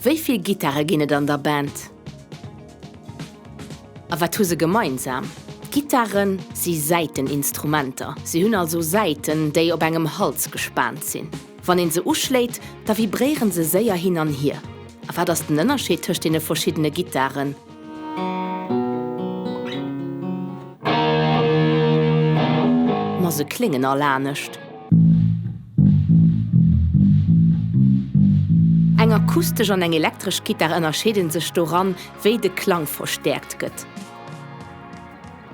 Wéi vill Gittare ginn et an der Band? A wat hu se gemeinsam? D'Gittare si Säiteninstrumenter. Si hunn also Säiten, déi op engem Hals gespaant sinn. Wann een se uschléit, da vibréiere se séier hin an hier. A wat ass den Ënnerscheed tëscht deene verschiddene Gittaren? Ma se kléngen all anescht. Eng akustesch an eng elektresch Gittar ënnerscheede sech doran, wéi de Klang verstäerkt gëtt.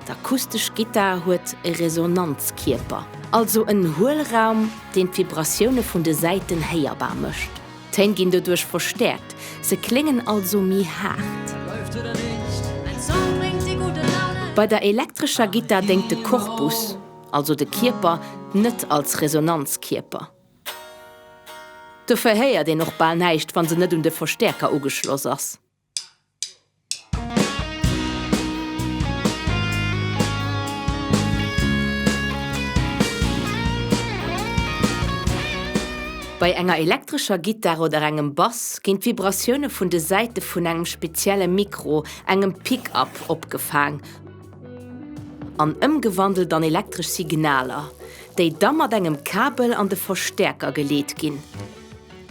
D'akustesch Gittar huet e Resonanzkierper, also en Huelraum, deen d'Vibratioune vun de Säiten héierbar mécht. D'Téin ginn doduerch verstäerkt, se kléngen also méi haart. Bei der elektrescher Gittar déngt de Korpus, also de Kierper, net als Resonanzkierper. Dofir héiert een och bal näischt, wa se net un de Verstäerker ugeschloss ass. Bei enger elektrescher Gittar oder engem Bass ginn d'Vibratioune vun de Säite vun engem spezielle Mikro, engem Pick-up, opgefaang an ëmgewandelt an elektresch Signaler, déi da mat engem Kabel an de Verstäerker geleet ginn.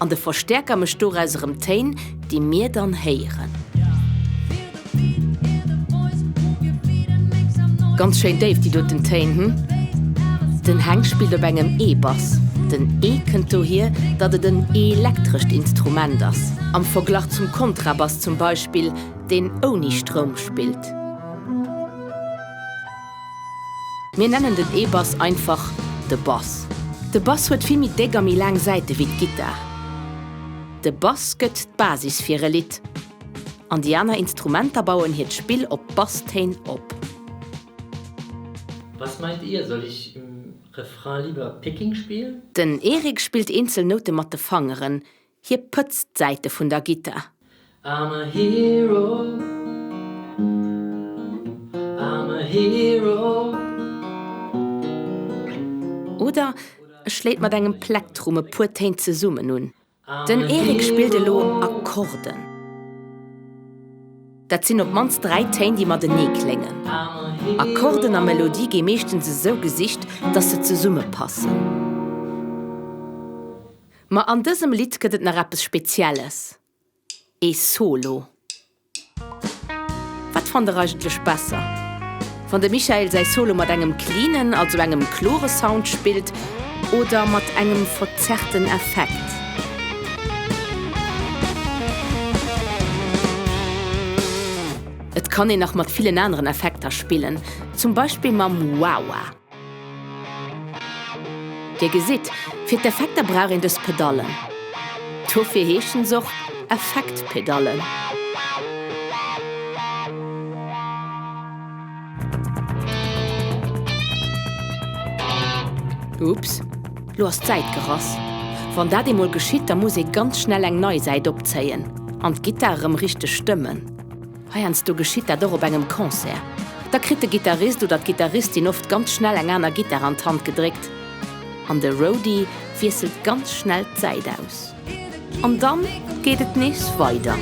An de Verstäerker mécht doraus erëm Téin, déi mir dann héieren. Ganz schéin déif déi doten Téin, hm? Den Heng spillt op engem E-Bass. Den E kënnt dohier, datt et en elektrescht Instrument ass, am Verglach zum Kontrabass zum Beispill, deen ouni Stroum spillt. Mir nennen den E-Bass einfach de Bass. De Bass huet vill méi déck a méi laang Säite wéi d'Gittar. De Bass gëtt d'Basis fir e Lidd, an déi aner Instrumenter bauen hiert Spill op d'Basstéin op. Was meint ihr, soll ich im Refrain lieber Picking spielen? Den Erik spillt eenzel Noute mat de Fangeren, Hie pëtzt d'Säite vun der Gittar. I'm a hero, I'm a hero. Oder e schléit mat engem Plektrum e puer Téin zesummen un. Den Erik spillt elo Akkorden. Dat sinn op d'mannst 3 Téin, déi matenee kléngen. Akkorden a Melodie gi meeschtens esou gesicht, dass se zesummepassen. Ma an dësem Lidd gëtt et nach eppes Spezielles, ee Solo. Wat fannt der eigentlech besser? Wann de Michael säi Solo mat engem cleanen, also engem klore Sound spillt oder mat engem verzerrten Effekt? Et kann een nach mat villen aneren Effekter spillen, zum Beispill mam Wah-Wah. Dir gesitt, fir d'Effekter brauch een dës Pedallen. Dofir heeschen s'och Effektpedallen. Ups, lo ass d'Säit gerass. Wann dat eemol geschitt, da muss ee ganz schnell eng nei Säit opzéien an d'Gittar erëm richteg stëmmen. Heiansdo geschitt dat och op engem Concert. Da kritt de Gittarist oder d'Gittaristin oft ganz schnell eng aner Gittar an d'Hand gedréckt an de Roadie wiesselt ganz schnell d'Säit aus. An dann geet et nees weider.